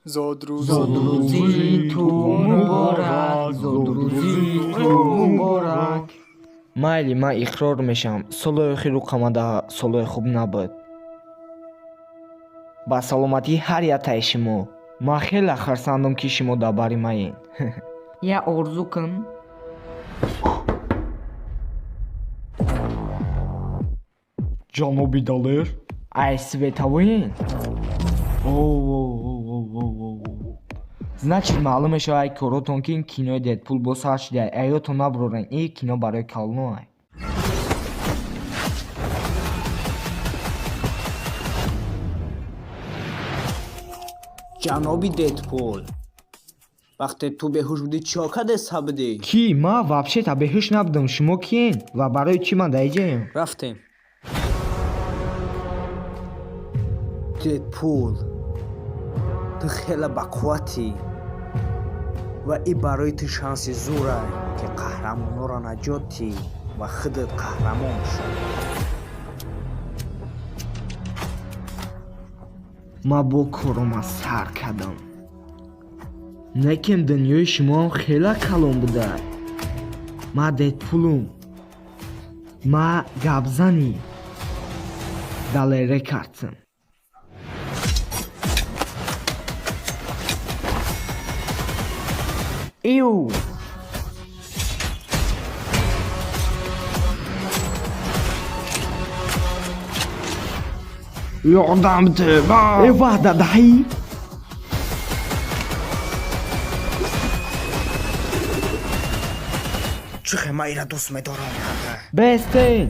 Зодрӯзи ту муборак, зодрӯзи ту муборак. Майли, ман иқрор мешавам, солҳои охир рӯқамада солҳои хуб набуд. Ба саломатии ҳар яктаи шумо. Ман хеле хурсандам, ки шумо дар бари маед. Я орзу кун. Ҷаноби Далер? Ай световоен? Значит, маълум мешавад ай коротон, ки ин кинои Дедпул боз сар шуда. Аётон набурорен, ин кино барои калоноай. Ҷаноби Дедпул, вақте ту беҳуш будӣ, чиҳо кардеста будӣ? Ки? Ман вообще-то беҳуш набудам. Шумо киен ва барои чӣ ман дар иҷаем? Рафтем. Дедпул, ту хеле бақувватӣ ва и барои ту шанси зурай, ки қаҳрамонҳоро наҷот диҳӣ ва худат қаҳрамон шавӣ. Ман бо корома сар кардам. Лекин дунёи шумоам хела калон буда. Ман Дедпулум. Ман гапзани Далер Рекардсм. Иу! Ёрдам те! Э, ваҳда даҳӣ! Чӣ хел ман ира дӯст медорам! Бестен!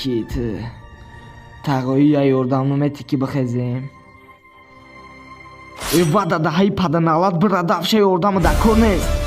Ки ту? Тағоӣ, я ёрдам наметӣ, ки бихезем? Э, вада даҳаи паданалат, бирадавша, ёрдама дар кор нест.